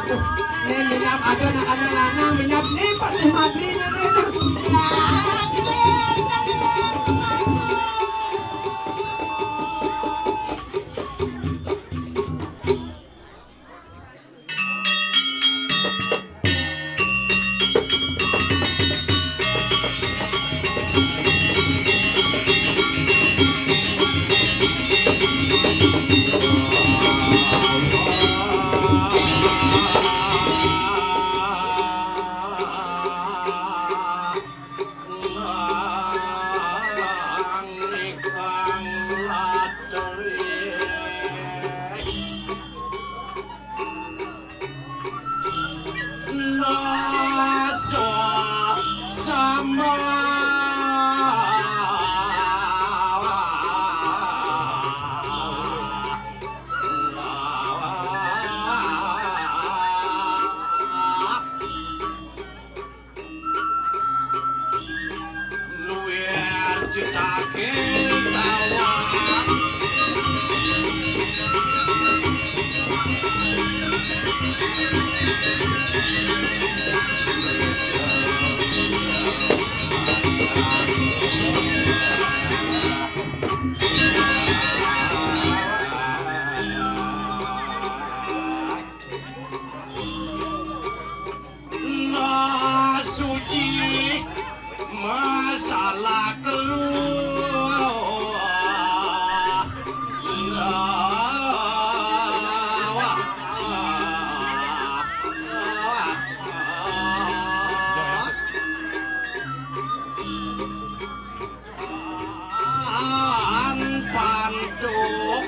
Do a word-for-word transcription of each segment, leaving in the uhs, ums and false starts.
Nih, minap ada anak-anak lanang, minap nih, Pak Nih Madri nih, nih. Nah, suci masalah keluar. An pantuk.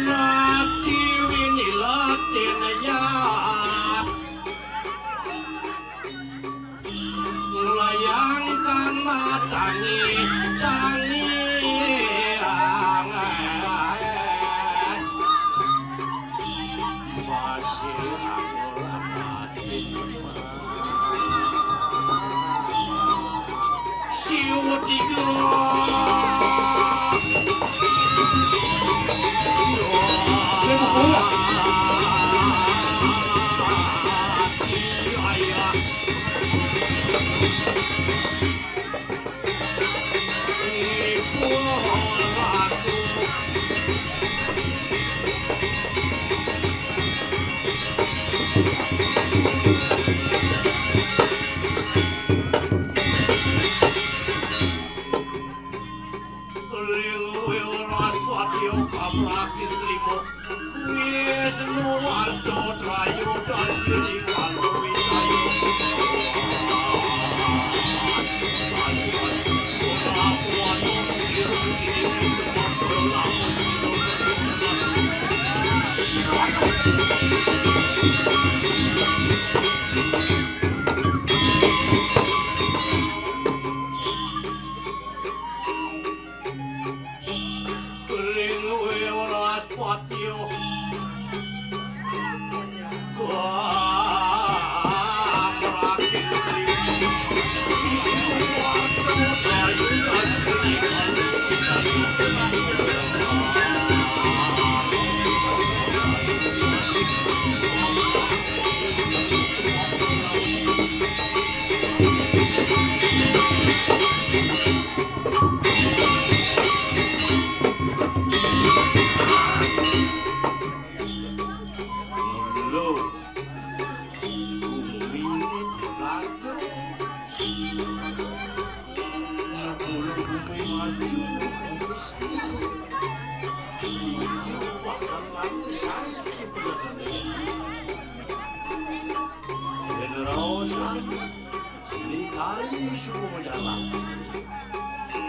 Nati wini latin ya. Nglayangkan matangi tangi angai. Masih anggur amat. Siu tiga. Ring Wiraspati Oka Prakit Limo. Wisnu Warta Trayu Dajiri Walu Wijayu. Ring Wiraspati. Lho, bumi ini dilaga. Bulu bumi maju, mesti. Iya, bakal lagi saya. General Seni tari suku jalan.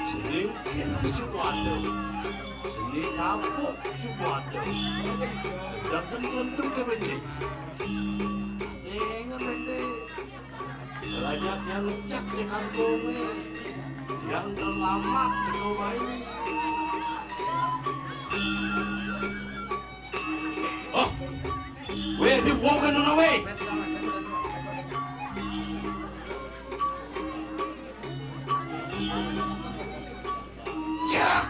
Seni kiri suku ada. Seni kapuk suku ada. Dan tentu ke bending. Yang ngecek si kantongé. Yang terlambat gitu, Mai. Oh, weh, dia walking on the way. Cak.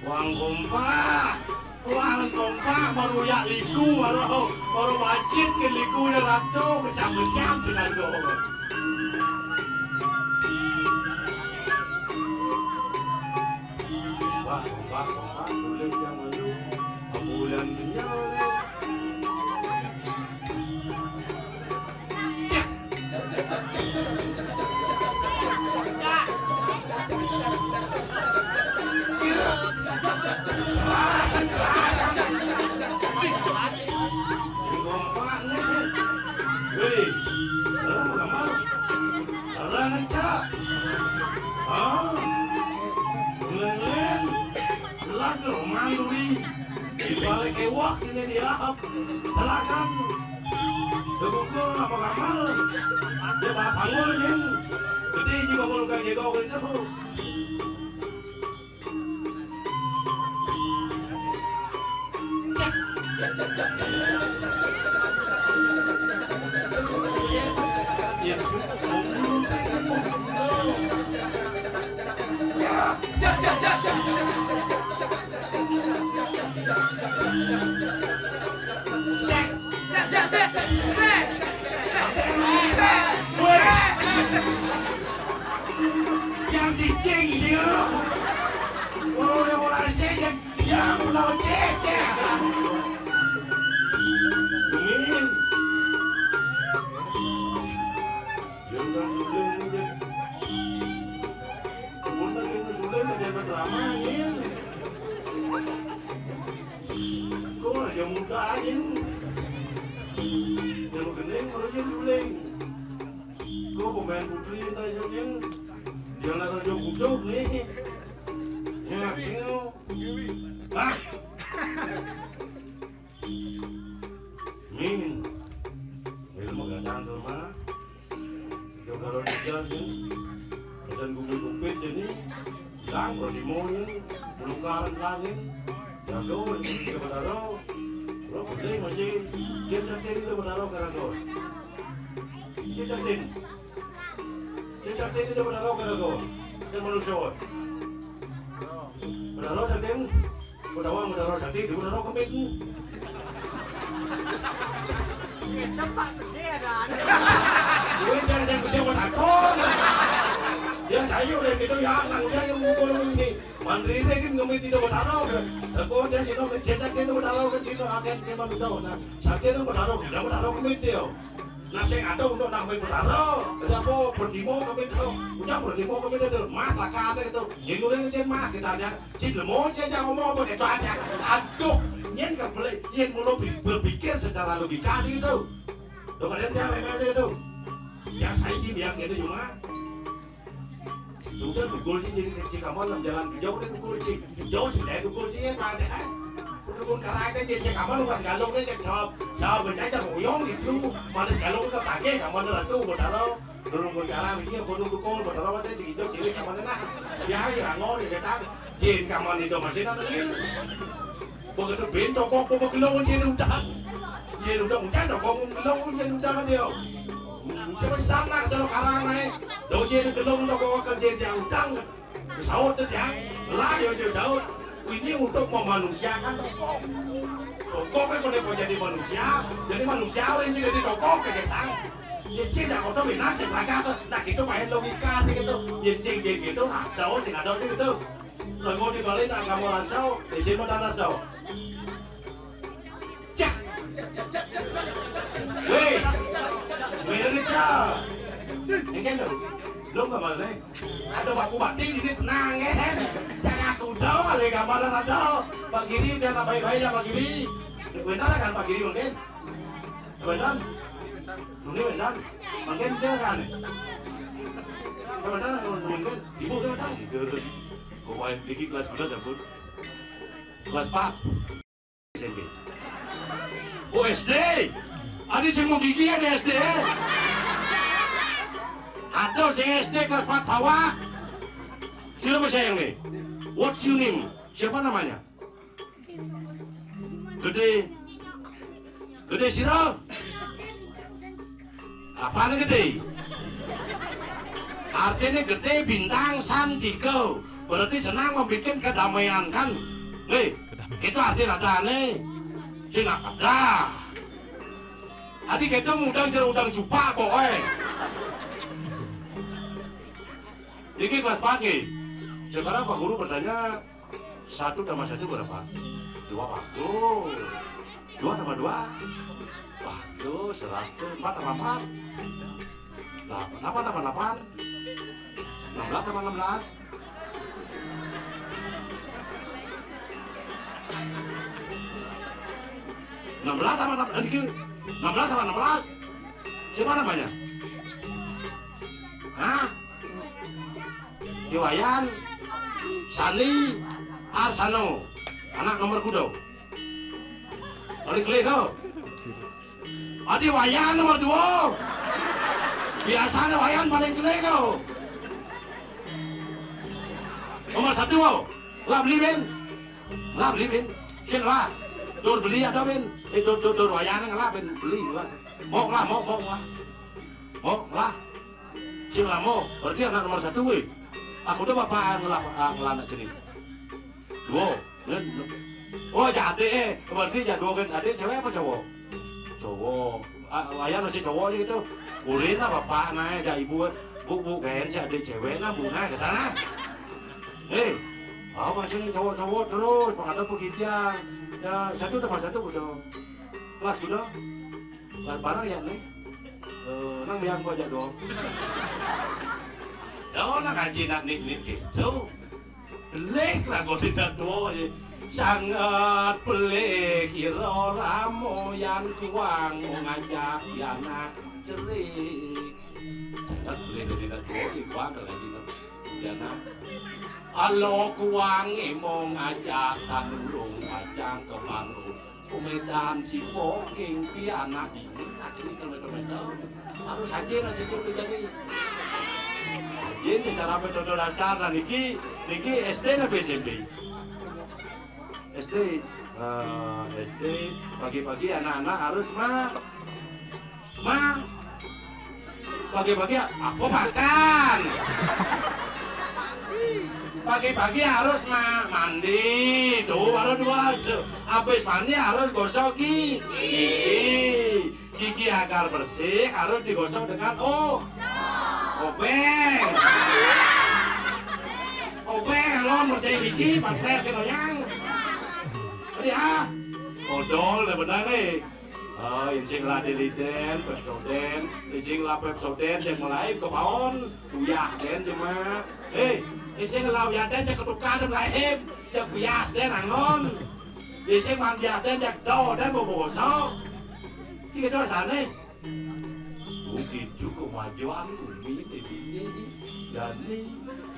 Wang kompak, wang kompak baru yak liku, baru, baru bacit ke liku dia raco, kecam-kecam dengan doh. Wah, kompak, kompak, boleh yang malu, bulan kenyal. Hei, orang apa? Orang ngecak. Ah, leng-leng. Jelas lo, manduri. Di balik ewak ini dia. Silakan. Debungkul apa kamal? Dia bawa panggul, Jin. Gede juga kalau kayak gitu, gitu. Yang cicing sih. Oh, yang orang sih, yang, yang pulau cek ya. Amin. Yang dah sudah ni je. Mun dah kena sudah, tak ada drama ni. Kau aja muda aja. Yang gending, kau aja suling. Kau pemain putri, entah aja ni. Dia nak raja bujuk ni. Ya, sini. Ah. Min. Ilmu gadang tu mah. Yo kalau dijal ni. Gadang gumpit-gumpit jadi. Lang, roti moyen, belum karan lagi. Jago, ini ke Betaro. Lo boleh masih. Dia cantik itu Betaro karago. Dia cantik. Dia cantik itu Betaro karago. Dia manusia. Betaro cantik. Betaro, Betaro cantik, dia Betaro kemit. Duit yang saya kerja buat aku. Dia sayur dia gitu ya, nang dia yang mukul ini. Mandiri kan ngemit itu Betaro. Aku dia sino ngececak dia Betaro kan sino akan cuma bisa. Nah, sakit itu Betaro, dia Betaro kemit dia. Nah, sing ada untuk nambah Betaro. Ada apa? Bertimo kemit itu. Udah bertimo kemit itu. Mas lah kan itu. Yang udah ngecek mas kita aja. Cik lemo cek aja ngomong apa gitu aja. Aduh, nyen kan boleh. Nyen mulu bi- berpikir secara logika sih itu. Lo kalian siapa yang ngasih itu? Ya saya sih bilang gitu cuma. Sudah dukul sih jadi kecil kamu dalam jalan hijau udah dukul sih. Hijau sih saya dukul sih ya pada. Dukul karaja jadi kamu lu pas galung nih cek jawab. Jawab aja mau uyong gitu. Mana galung udah pakai kamu ada tuh Betaro. Durung berjalan iki ya bodoh dukul, Betaro masih segitu cilik kamu nah. Ya ya ngor ya ketang. Jin kamu itu masih nanti. Begitu ben toko aku begelong jin udah. Jin udah hujan toko aku begelong jin udah kan dia. Siapa sana kalau karang naik. Lo jin gelong toko aku jin yang utang. Saut tu dia. Lah yo yo saut. Ini untuk memanusiakan tokoh. Tokoh kan boleh kau jadi manusia. Jadi manusia orang jadi tokoh ke kita. Ya cik dah kau tu benar cik raga tu. Nah kita main logika ni gitu. Ya cik dia gitu rasau sing ada tu gitu. Lagu di balik nak kamu rasau, ya cik mau tak rasau. Cak. Weh, weh ni cak. Engken tu. Belum kamu ni. Ada waktu batin ini tenang eh. Jangan aku tahu ada gambaran ada. Pak Giri dia nak baik-baik ya Pak Giri. Benar kan Pak Giri mungkin? Benar. Ini benar. Mungkin dia kan. Benar mungkin. Ibu dia kan. Kau main dikit kelas berapa ampun? Kelas empat. S M P. Oh, S D. Adi sing mau gigi ada S D. Atau sing S D kelas empat bawah. Sira apa sayang nih? What's your name? Siapa namanya? Gede. Gede sira? Apaan gede? Artinya gede bintang san tiga. Berarti senang membuat kedamaian kan? Nih, itu arti katanya. Sing ada. Adi kita ngundang jero undang jupak pokoknya. Ini kelas pagi. Sekarang Pak Guru bertanya, satu tambah satu berapa? Dua puluh. Dua tambah dua? Waduh, seratus. Empat tambah empat? Delapan. Delapan tambah delapan? Enam belas tambah enam belas? Enam belas tambah enam belas? Enam belas tambah enam belas? Siapa namanya? Hah? Iwayan, Sani, Arsano, anak nomor kudo. Paling klik kau. Adi Wayan nomor dua. Biasanya Wayan paling klik kau. Nomor satu kau. Lah beli ben. Lah beli ben. Sing lah. Dur beli ada ben. Eh dur dur dur Wayan ngelah ben beli lah. Mau lah mau mau lah. Mau lah. Sing lamo, berarti anak nomor satu weh. Aku tuh bapak ngelah ah, ngelah anak sini. Dua, kan? Oh jadi eh, berarti jadi dua kan? Ada cewek apa cowok? Cowok. Ah, ayah masih cowok aja gitu. Ulin lah bapak naik, ya ibu, bu bu kan si adik cewek nah bu nah kata nah. Eh, oh masih cowok-cowok terus, pengadap begitu ya. Ya satu tambah satu udah kelas udah. Barang ya nih. Eh, nang biang gua aja dong. Tahu nak kaji nak nik nik gitu. Pelik lah gua tidak dua ya. Sangat pelik kira ramo yang kuang mau ngajak ya nak cerik. Sangat pelik dari nak dua ya kuang lagi nak. Ya nak. Alo kuang mau ngajak tanurung ngajak ke panggung. Kumedan si poking pianak ini aja nih kalau meter harus aja nanti itu udah jadi aja secara metode dasar nah niki niki S D apa S M P S D eh, S D pagi-pagi anak-anak harus ma ma pagi-pagi apa makan pagi-pagi harus ma mandi tuh baru dua tuh habis mandi harus gosok gigi gigi agar bersih harus digosok dengan oh obeng obeng lo bersih gigi pakai si loyang ya odol deh benar nih Oh, insing lah diliden, Pepsodent, insing lah Pepsodent yang lain kepaon, uyah den cuma. Eh, insing lah uyah den cek ketukan lain, cek bias den angon. Insing man bias den cek do den boboso. Iki to sane. Ugi cukup majuan umi tedine. Dani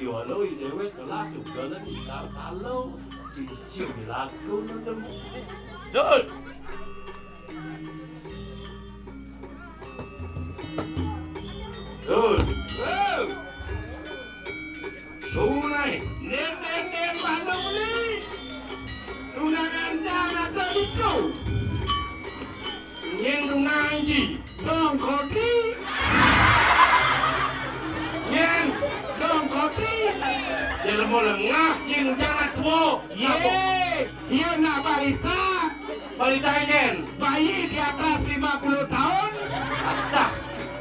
kiwalo dewek telah tugalan ikar kalo. Iki laku nundem. Dut. Dut. Sunai. Nen nen nen manuk ni. Tunangan jangan terbicu. Nyen tunangan ji. Dong koti. Nyen. Dong koti. Ya lemo lengah cing jangan tuo. Ye. Iya nak barita. Barita nyen. Bayi di atas lima puluh tahun. Tah.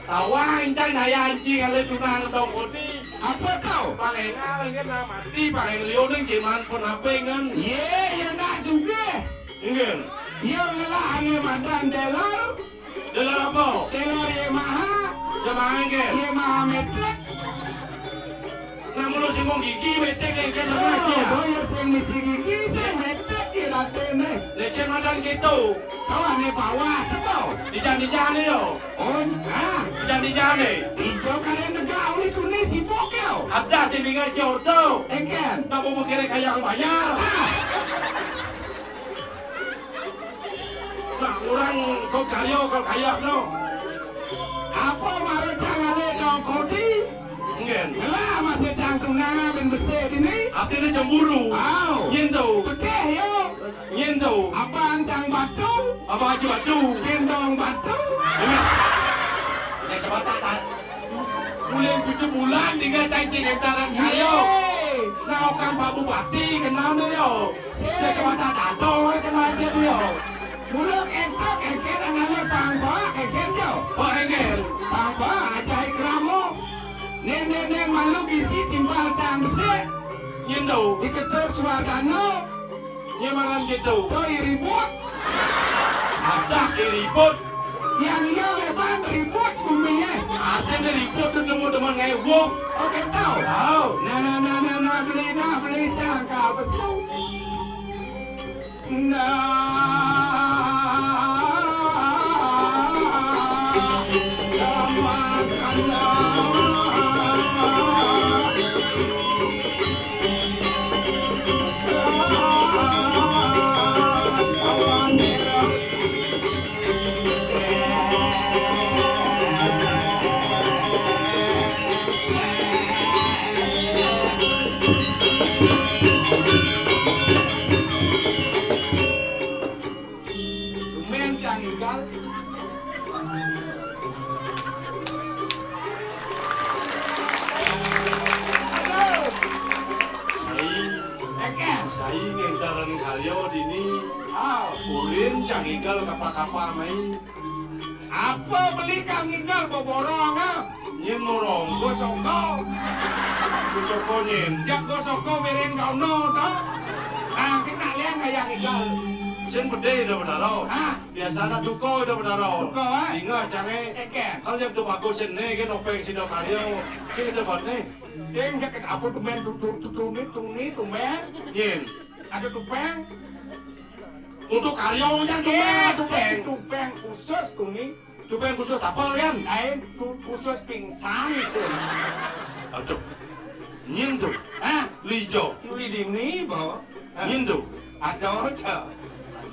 Tawang cang daya anjing ale tunang dong koti. Apa kau? Paling alang kan mati paling liu ning jiman pun apa ngan. Ye, ya nak suge. Ingen. Iya ngelah ane madan delar. Delar apa? Delar Yamaha. Yamaha ingen. Yamaha metek. Nah, mulu sing mau gigi metek yang kena Oh, aja. Boy sing misi gigi sing metek ya latene. Lecen madan gitu. Kau ane bawah teto. Dijan-dijan yo. Oh, ah. Dijan-dijan nih. Ijo kalian negak uli tune sibuk yo. Ada sing dengar jordo. Eken. Tak mau kira kayak bayar. Ah. Nah, orang sok karya kal kaya no. Apa mara cang alih dong kodi? Nggih. Lah, masih cang tunangan ben besik dini. Artinya cemburu. Au. Nyen to. Pedih yo. Nyen to. Apa antang batu? Apa aja batu? Gendong batu. Nggih. Nek sebatas ta-, bulan pitu bulan tinggal cang cing entaran karya. Nggih. Nah, kan Pak Bupati kenal no yo. Sing. Dia semata tato, kenal aja dia. Mula entok, engker, angane pang ba, engker jo. Ba, engker. Pang ba, ajai kramo. Ning, ning, ning, malu gisi timpal cang sik. Nyen to. Diketuk Suardano. Nyemaran gitu. To iribut. Adah iribut. Yang iya leban ribut kumiye. Artinya ribut tu nemu teman ngewok. Oke, tahu. Tahu. Nah, nah, nah, nah, nah, beli, nah, beli cangkal besuk. Nah. Tumben cang igal. Halo. Sai. Eke. Sai ngentaran karya dini. Ah. Ulin cang igal kapa-kapa mai. Apa beli kang igal boborong, ah? Nyen morong. Gosoko. Gosoko nyen. Jak gosoko wereng kauno to. Nah, sing nak liang kaya igal. Sing bede dah betaro. Ah. Biasa nak duko dah betaro. Duko, ah. Ingat cange. Eke. Kalau yang tu bagus sini ke nopeng sido karya. Sing cepat nih. Sing sakit apa tumben tu, tu, tu, tuni, tuni, tumben. Nyen. Ada tupeng. Untuk karya yang tupeng, eh, tupeng. Sing tupeng khusus tuni. Tupeng khusus apa, Yan? Lain, tu-, khusus pingsan, sih. Aduh. Nyen tu. Hah? Lijo. Yuli dini, bo. Nyen tu. Ada aja.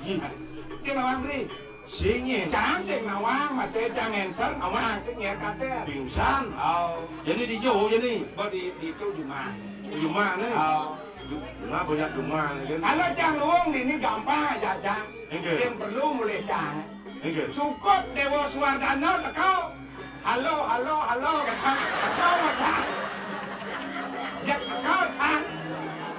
Iya. Sing nawang beli. Sing nyen. Cang sing nawang, masih cang enter, nawang sing nyer kater. Pingsan. Oh. Jadi di jo, jadi. Bo di, di itu Juma. Juma nih. Oh. Ju-, Juma banyak Juma nih kan. Kalau cang luung dini gampang aja, cang. Enggak. Sing perlu mulih cang. Inggih. Cukup Dewa Suwardana teka. Halo, halo, halo, teka, teka, Cak. Jak teka, Cak.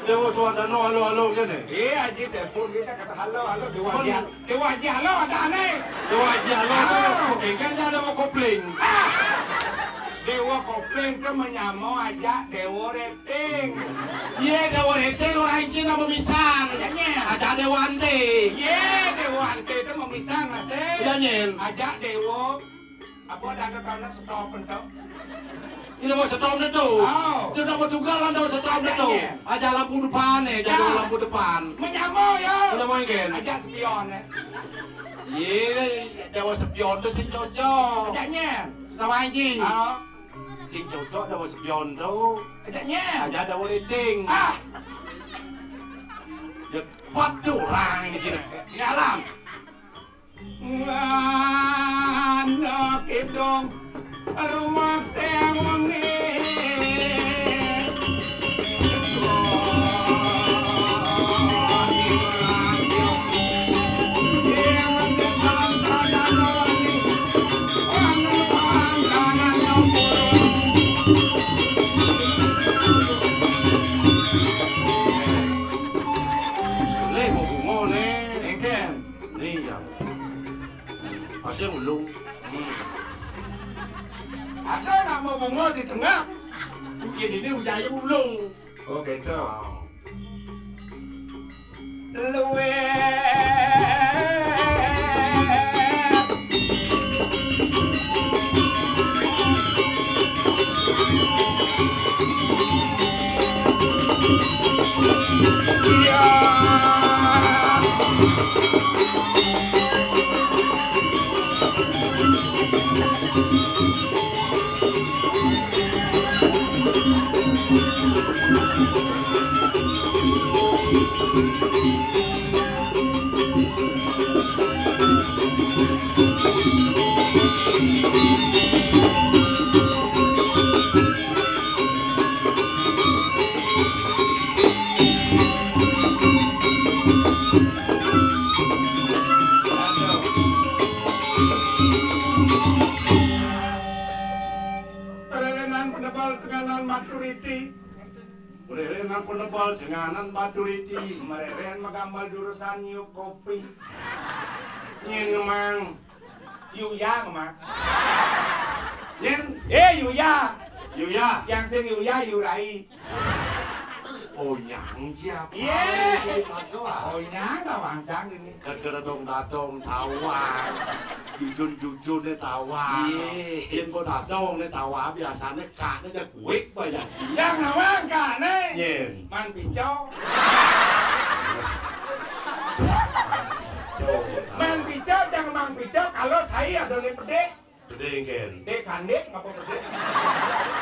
Dewa Suwardana, halo, halo, ngene. Iya, Haji, telepon kita kata halo, halo, Dewa Haji. Dewa Haji, halo, ada aneh. Dewa Haji, halo, halo. Oke, kan ada mau kopling. Ah! Dewa kopling ke menyamo aja Dewa Rep Ting. Ye, Dewa Reting orang izin apa misan? Iya, nyen. Aja Dewa Ante. Ye, Dewa Ante itu memisan, masih. Iya, nyen. Aja Dewa. Apa ada, ada tanah stop entok? Ini mau stop itu. Oh. Sudah mau tunggal, ada stop itu. Iya, nyen. Aja lampu depan, eh, jadi lampu depan. Menyamo, ya. Menyamo, ngen. Aja spion, eh. Ye, Dewa spion itu sing cocok. Aja, nyen. Sama aja. Oh. Sing cocok Dewa spion tu. Ajaknya. Aja Dewa Reting. Ah. Ya, empat orang kira. Di alam. Anak idong rumah sewengi. Leh, mau bunga, leh. Engken. Ni, ya. Pasti ulung. Ada nama bunga di tengah. Mungkin ini ujaya ulung. Oh, gitu. Luwih. Iya. Mreren nang penebel, senganan batu riti. Mreren magambel jurusan nyiup kopi. Nyén ngemang. Yuya ngemang. Nyén? Eh, Yuya. Yuya. Yang sing Yuya, Yurai. Onyang siapa? Iya. Onyang, Bang Cang ini. Gara-gara dong dadong tawang. Jujun-jujune tawang. Iya. Yén kok dadonge tawang biasane kane ya kuik bayar. Cang nawang kane. Nyén. Man pico. Coba. Man pico, cang man pico, kalau saya ada di pedek. Pedek engken. Dek kandek apa pedek?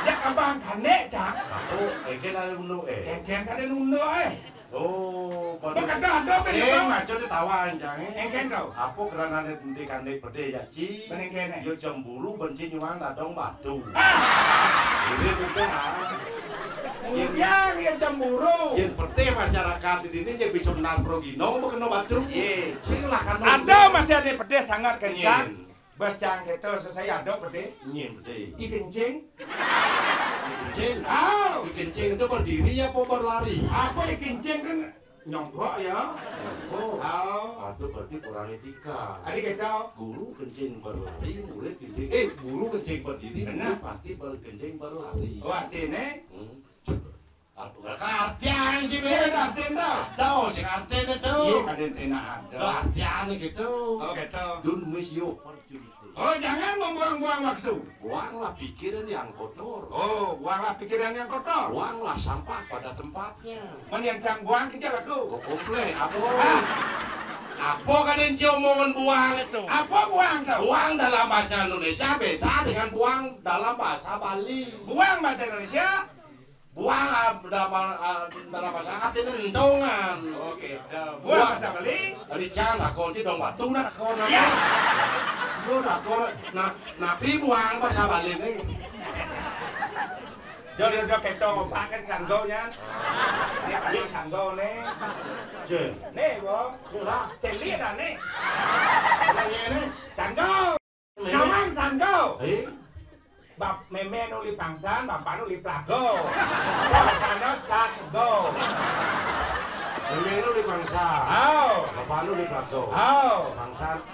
Jak abang kandek, cang. Aku engken ada unduk, eh. Engken kada unduk, eh. Oh, pada. Kok kada ada, sing, maksudnya tawang, cang, eh. Engken tau. Apa kerana di kandek pedek ya, Ci? Penengken, eh. Yo cemburu, benci nyuang dadong batu. Ah! Ini juga, ah. Kemudian yang cemburu. Yang penting masyarakat di sini jadi bisa menas pro ginong, apa kena batu. Iya. Sing lah kan. Ada masih ada pedek sangat kencang. Iya. Bas cang keto sesai ada pedek. Nyén pedek. I kencing. I kencing. Au. I kencing itu berdiri apa berlari? Apa i kencing kan nyongkok ya? Oh. Au. Aduh, berarti kurang etika. Adi keto. Guru kencing berlari, murid kencing. Eh, guru kencing berdiri, benar. Murid pasti berkencing berlari. Oh, artinya? Hmm. Aduh, artian gitu. Sing artian tau? Tau, sing artian itu. Iya, kadén tena ada. Lah, artian gitu. Oh, gitu. Don't miss your opportunity. Oh, jangan membuang-buang waktu. Buanglah pikiran yang kotor. Oh, buanglah pikiran yang kotor. Buanglah sampah pada tempatnya. Men yang cang buang kita laku. Oh, komplek. Apa? Hah? Apa kadén ci omongan buang itu? Apa buang tau? Buang dalam bahasa Indonesia beda dengan buang dalam bahasa Bali. Buang bahasa Indonesia? Buang, ah, dalam, ah, dalam bahasa arti ini entongan. Oke, dah. Buang bahasa Bali. Tadi cang lakon ci dong batu nak lakon. Ya. Yo lakon. Nah, napi buang bahasa Bali ini? Yo, yo, yo, keto, Pak, kan sanggo nya. Ini paling sanggo nih. Cé. Nih, Bo. Cé lah. Sing lihat dah nih. Kenapa ini? Sanggo. Namang sanggo. Eh? Bap mémé nu li pangsan, bapa nu li plago. Bapakna sanggo. Mémé nu li pangsan. Au. Bapa nu li plago. Au. Pangsan.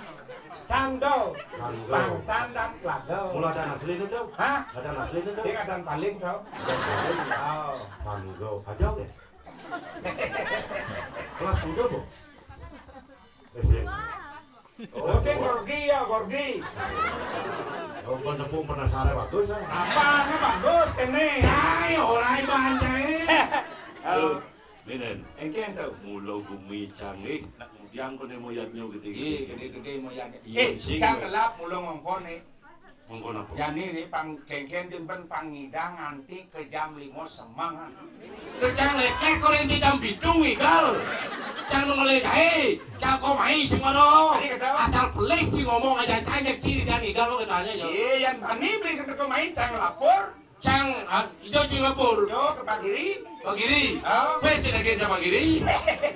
Sanggo. Sanggo. Pangsan dan plago. Mula ada asli itu. Hah? Ada asli itu. Sing ada paling tau. Ada paling. Au. Sanggo. Aja oke. Kelas udah, Bu? S D. Oh, sing Gorgi ya, Gorgi. Oh, penepung penasaran bagus, ah. Apa? Ini bagus, ini. Cai, orai bahan cai. Oh. Minen. Engken tau. Mula gumi canggih, nak ngudiang ko ne moyatnyo gede-gede. Iya, gede-gede moyatnyo. Iya, eh, sing, cang ya. Gelap, mula ngongkon nih. Monggo napa? Jani ni pang kengken timpen pangidang nganti ke jam lima semeng. Ke jam lekek koreng di jam pitu igal. Jam nunggu lekek, eh, jam kau mai sing mano. Tadi kata apa? Asal pelik sing ngomong aja cangkek ciri dan igal lo ketanya yo. Iya, yang bani beli sing teko mai cang lapor. Cang, ah, ijo sing lapor. Yo, ke Pak Giri. Pak Giri. Oh. Wes, sing lagi sama Giri.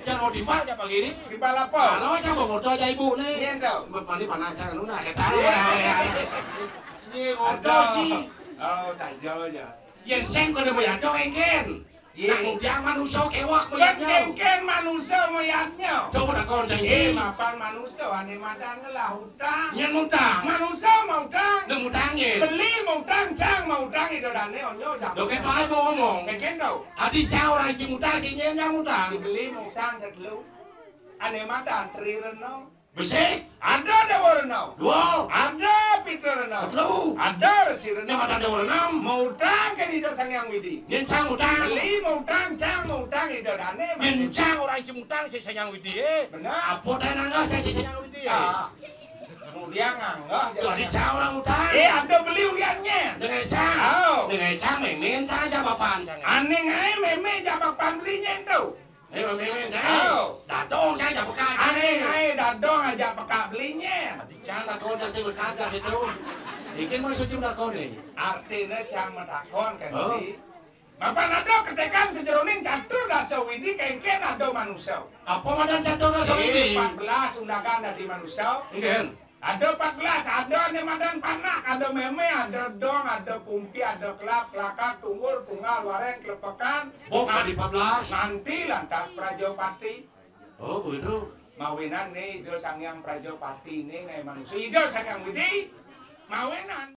Jangan mau timbal ya Pak Giri. Timbal apa? Nah, lo macam mau motor aja ibu nih. Iya, tau. Mandi panas cang lu nah, ketaruh. Iya. Iya, ngoto, Ci. Oh, saja aja. Yen sing kene moyatnyo engken. Iya. Nak ngudiang manusa kewak moyatnyo. Engken manusa moyatnyo. Coba takon cang. Eh, mapan manusa ane madan ngelah utang. Nyen utang. Manusa mau utang. Nang utang yen. Beli mau utang, cang mau utang, itu dane onyo jam. Lo ketok ae ngomong. Engken tau. Ati cang orang cing utang, sing nyen cang utang. Beli mau utang ketelu. Ane madan Tri Reno. Besik. Ada Dawa Reno. Dua. Ada Pitra Reno. Ketelu. Ada Resi Reno. Nek madan Dawa Reno. Mau utang ke Ida Sang Hyang Widi. Nyen cang utang. Beli mau utang, cang mau utang, Ida dane. Nyen cang orang cing utang, si Sang Hyang Widi, eh. Benar. Apa tae nanggah, si Sang Hyang Widi, eh. Ah. Kemudian nganggah. Lah, di cang orang utang. Eh, ada beli uliannya. Dengan cang. Oh. Dengan cang, memen cang aja bapan. Aneh ae, memen aja bapan belinya itu. Eh, memen cang. Oh. Dadong cang aja bekas. Aneh ae, dadong aja bekas belinya. Di cang dadong aja sing bekas aja situ. Ikin mau sujud dadong nih. Artinya cang madakon kan, oh. Di Mapan ada ketekan sejeroning catur dasa widi kengken ada manusa. Apa madan catur dasa widi? Eh, empat belas undangan dadi manusa. Engken. Ada empat belas, ada ane madan panak, ada meme, ada dong, ada pungki, ada kelak, kelakar, tunggul, tunggal, wareng, kelepekan. Bok adi empat belas. Nanti lantas Prajapati. Oh, begitu. Mawinan nih, Ida Sang Hyang Prajapati nih, ngae manusia. Ida Sang Hyang Widi, mawinan.